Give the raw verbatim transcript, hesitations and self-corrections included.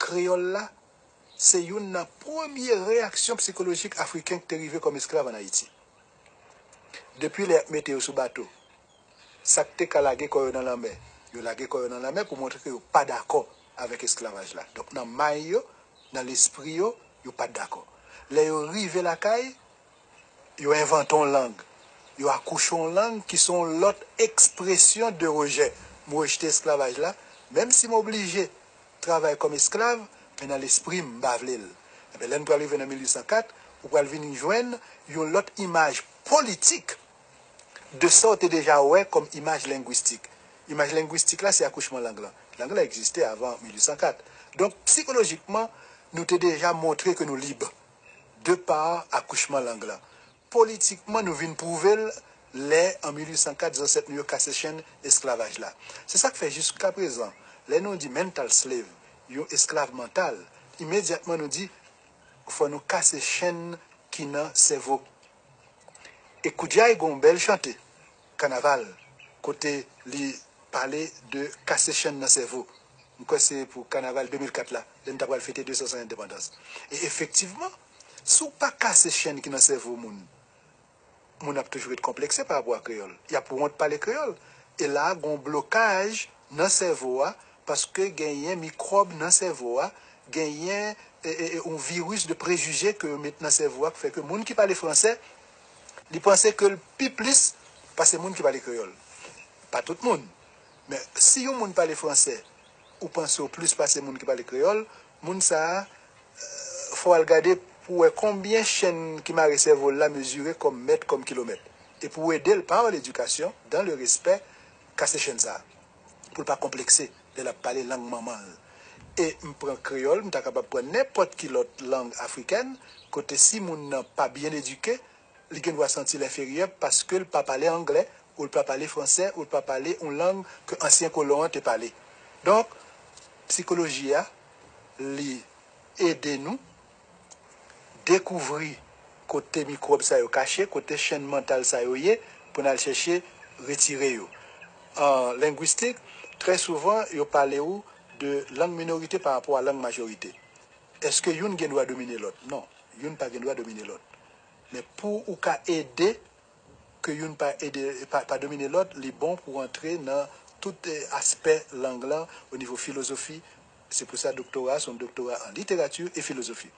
Kreyòl la, se youn nan premye reyaksyon sikolojik Afriken ki te rive kòm esklav ann Ayiti. Depi lè y ap mete yo sou bato, sa k te ka lage kò yo nan lanmè, yo lage kò yo nan lanmè pou montre ke yo pa dakò avèk esklavaj la. Donk, nan may yo, nan lespri yo, yo pa t dakò. Lè yo rive lakay, yo envante yon lang. Yo akouche yon lang ki se yon lòt ekspresyon de rejè. M rejte esklavaj la, menm si m oblije travay kòm esklav, men nan lespri m, m pa vle l. Enben, lè n pral rive nan mil uit san kat, ou pral vin jwenn yon lòt imaj politik de sa w te deja wè kòm imaj lengwistik. Imaj lengwistik la, se akouchman lang lan. Lang lan egziste avan mil uit san kat. Donk, sikolojikman, nou te deja montre ke nou lib de pa akouchman lang lan. Politikman, nou vin pwouve l lè, an mil uit san kat, zansèt nou yo kase chenn esklavaj la. Se sa k fè, jiskaprezan, lè nou di mental slave, yon esklav mantal, imedyatman nou di, fò nou kase chenn ki nan sèvo. E Koudjay gen yon bèl chante, Kanaval, kote li pale de kase chenn nan sèvo. M kwè se pou Kanaval de mil kat la, lè n ta pral fete de san san endepandans. E efektivman, si w pa kase chenn ki nan sèvo moun, moun ap toujou ret konplekse pa rapò a kreyòl. Y ap wont pale kreyòl. E la a, gen yon blokaj nan sèvo a, paske genyen mikwòb nan sèvo a, genyen e, e, e, yon viris de prejije ke yo met nan sèvo a, ki fè ke moun ki pale fransè, li panse ke l pi plis pase moun ki pale kreyòl. Pa tout moun. Men si yon moun pale fransè, ou panse w plis pase moun ki pale kreyòl, moun sa a, fò w al gade pou w wè konbyen chenn ki mare sèvo l la mezire kòm mèt, kòm kilomèt. E pou w ede l pa ledikasyon, dans le respect, kase chenn sa a. Pou l pa konplekse lè l ap pale lang manman l. E m pran kreyòl, m ta kapab pran nenpòt ki lòt lang afrikèn, kote si moun nan pa byen edike, li gen dwa santi l enferyè paske l pa pale anglè, ou l pa pale fransè, ou l pa pale yon lang ke ansyen kolon an te pale. Donk, sikoloji a, li ede nou dekouvri kote mikwòb sa yo kache, kote chenn mantal sa yo ye, pou n al chèche retire yo. An lengwistik, trè souvan, yo pale ou de lang minorite pa rapò a lang majorite. Èske youn gen dwa domine lòt? Non, youn pa gen dwa domine lòt. Men pou ou ka ede ke youn pa ede, pa, pa domine lòt, li bon pou w antre nan tout, eh, aspè lang lan o nivo filozofi. Se pou sa doktora, se yon doktora an literati e filozofi.